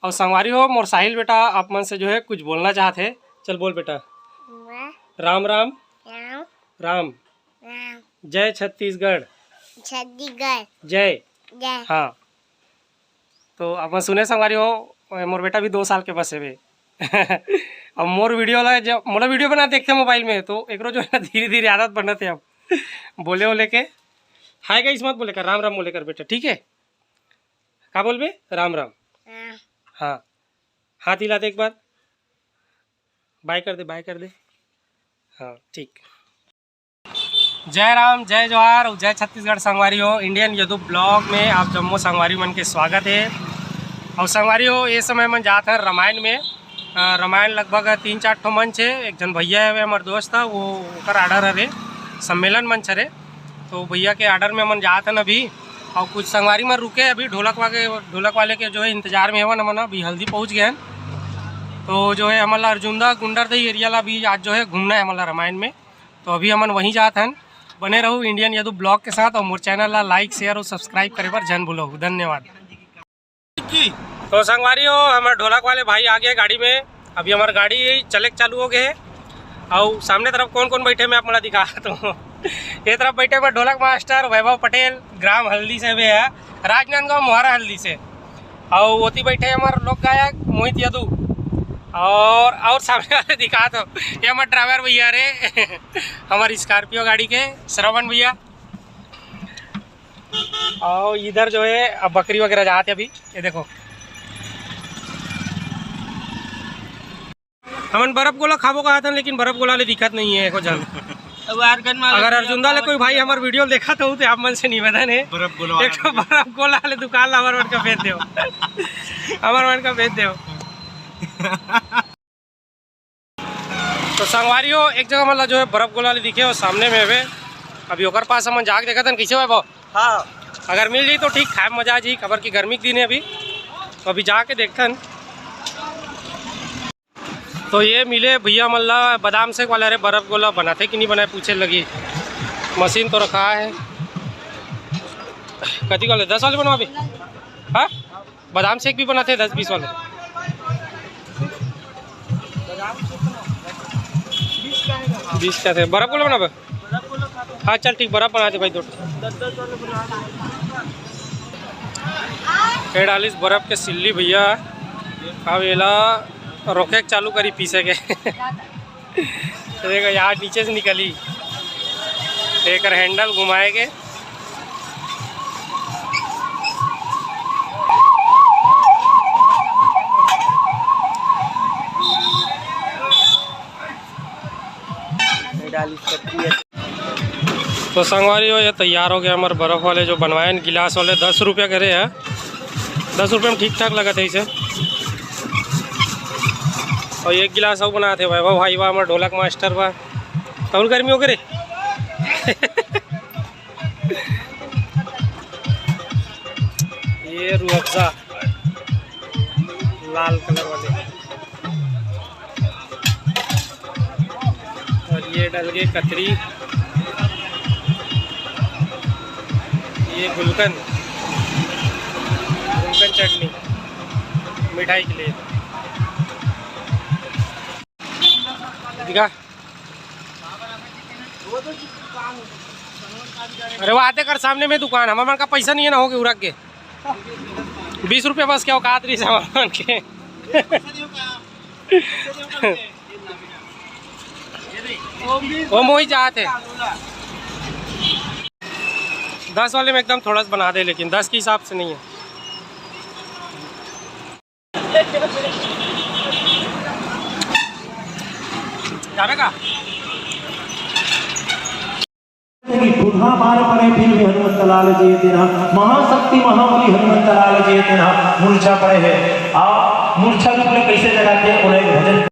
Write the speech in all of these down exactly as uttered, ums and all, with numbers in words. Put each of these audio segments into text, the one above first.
अउ संगवारी हो, मोर साहिल बेटा आप मन से जो है कुछ बोलना चाहत हे। चल बोल बेटा। वाह। राम राम। राम। राम। राम। जय छत्तीसगढ़। छत्तीसगढ़। जय। जय। हाँ। तो आप मन सुने संगवारी हो, मोर बेटा भी दो साल के बस हेवे। अब मोर वीडियो ला, जब मोला वीडियो बना देखथे मोबाइल में, तो एकरो जो है ना धीरे धीरे आदत बनत हे अब बोले बोले के। हाय गाइस मत बोले कर, राम राम बोले कर बेटा, ठीक है? का बोलबे? राम राम। हाँ। हाँ, हाथ हिला दे एक बार, बाय कर दे, बाय कर दे। हाँ, ठीक। जय राम, जय जोहार अउ जय छत्तीसगढ़। संगवारी हो, इंडियन यदु ब्लॉग में आप जम्मो संगवारी मन के स्वागत हे। अउ संगवारी हो, ये समय मन जात हन रामायण में। अ, रामायण लगभग तीन चार ठो मंच हे। एक झन भैया हवे, हमर दोस्त हे, वो ओकर ऑर्डर हरे, सम्मेलन मंच हरे, तो भैया के ऑर्डर में हमन जात हन अभी। अउ कुछ संगवारी मन रुके अभी, ढोलक वाले, ढोलक वाले के जो है इंतजार में हवन हमन, अभी हल्दी पहुँच गए हन। तो जो है हमन ला अर्जुंदा गुंडरदेही एरिया ला अभी आज जो है घूमना है हमन ला रामायण में। तो अभी हमन वहीं जात हन। बने रहू इंडियन यदु ब्लॉग के साथ अउ मोर चैनल ला लाइक, शेयर अउ सब्सक्राइब करे बर झन भूलहू। धन्यवाद। तो संगवारी हो, हमर ढोलक वाले भाई आ गए गाड़ी में। अभी हमर गाड़ी चले के चालू हो गए हे। अउ सामने तरफ कौन कौन बैठे मैं आप मन ला दिखात हूँ। ये तरफ बैठे हमर ढोलक मास्टर वैभव पटेल, ग्राम हल्दी से भी है, राजनांदगांव मोहारा हल्दी से। अउ ओती बैठे हमर लोक गायक मोहित यदु। और, और सामने वाले दिखात हूँ, ये हमर ड्राइवर भैया रे, हमर स्कॉर्पियो गाड़ी के श्रवण भैया। अउ इधर जो है अब बकरी वगैरह जात हे अभी। ये देखो, हमन बर्फ गोला खाबो कहत हन, लेकिन बर्फ गोला ले दिखत नहीं है एको झन। अउ आर गन वाला अगर भी अर्जुंदा ले आप कोई भाई हमर वीडियो देखत हो तो आप मन से निवेदन है, बर्फ गोला वाला एक ठो वीडियो। बर्फ गोला ले दुकान ला हमर मन का भेज देव। हमर मन का भेज देव। तो संगवारी हो, एक जगह मतलब जो है बर्फ गोला ले दिखे हो सामने में हवे। अभी ओकर पास हमन जाके देखत हन, कैसे भाई बाबू? हाँ। अगर मिल जाई तो ठीक, खाए में मजा आ जाई, काबर कि गर्मी के दिन है अभी। तो अभी जाके देखथन। तो ये मिले भैया मन ला बादाम शेक वाला रे, बर्फ गोला बनाथे कि नहीं बनाए पूछे लगी। मशीन तो रखा है। कति वाले, दस वाले बनवाबे? हाँ, बादाम शेक भी बनाथे दस बीस वाले। बीस का थे, बर्फ गोला बनाबे? हाँ चल ठीक, बर्फ बना दे भाई दो ठो। ये डालिस बर्फ के सिल्ली भैया। अब एला रोके के चालू करी पीसे के। तो देखो यार, नीचे से निकली, एकर हैंडल घुमाए के। तो संगवारी हो, ये तैयार हो गया हमारे बर्फ वाले जो बनवाए हैं गिलास वाले, दस रुपया करे है। दस रुपया में ठीक ठाक लगत है इसे। और एक गिलास अउ बनात हे वैभव भाई बा, हमर ढोलक मास्टर बा। तौल गर्मी हो गे रे। ये रूह अफ़ज़ा लाल कलर वाले। और ये डल गए कतरी, ये गुलकंद, गुलकंद चटनी मिठाई के लिए। दिखा। अरे वो आते कर सामने में दुकान, हमारे मन का पैसा नहीं है ना, हो गए उरक के। बीस रुपया बस क्या औकात रही हमारे मन के। वो मोही जात है। दस वाले में एकदम थोड़ा सा बना दे, लेकिन दस के हिसाब से नहीं है। जाबे का? कि टूटहा मार पड़े फिर भी हनुमंत लाल जिए तेरहा, महाशक्ति महाबली हनुमंत लाल जिए तेरहा, मूर्छा पड़े है। आ मूर्छा रूप में कैसे जगाते हैं, उन्हें भजन।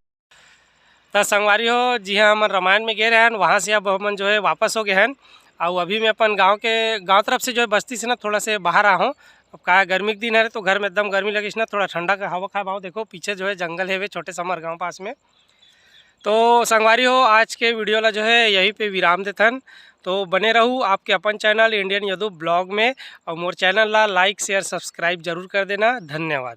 त संगवारी हो, जी हाँ, हमन रामायण में गए रहन, वहाँ से अब हमन जो है वापस हो गए हन। अउ अभी मैं अपन गांव के, गांव तरफ से जो है बस्ती से ना थोड़ा से बाहर आ हूँ। अब का गर्मी के दिन है तो घर में एकदम गर्मी लगिस ना, थोड़ा ठंडा का हवा खाए भाव। देखो पीछे जो है जंगल है वे छोटे समर गांव पास में। तो संगवारी हो, आज के वीडियो ला जो है यहीं पे विराम देथन। तो बने रहू आपके अपन चैनल इंडियन यदु ब्लॉग में, और मोर चैनल ला लाइक शेयर सब्सक्राइब जरूर कर देना। धन्यवाद।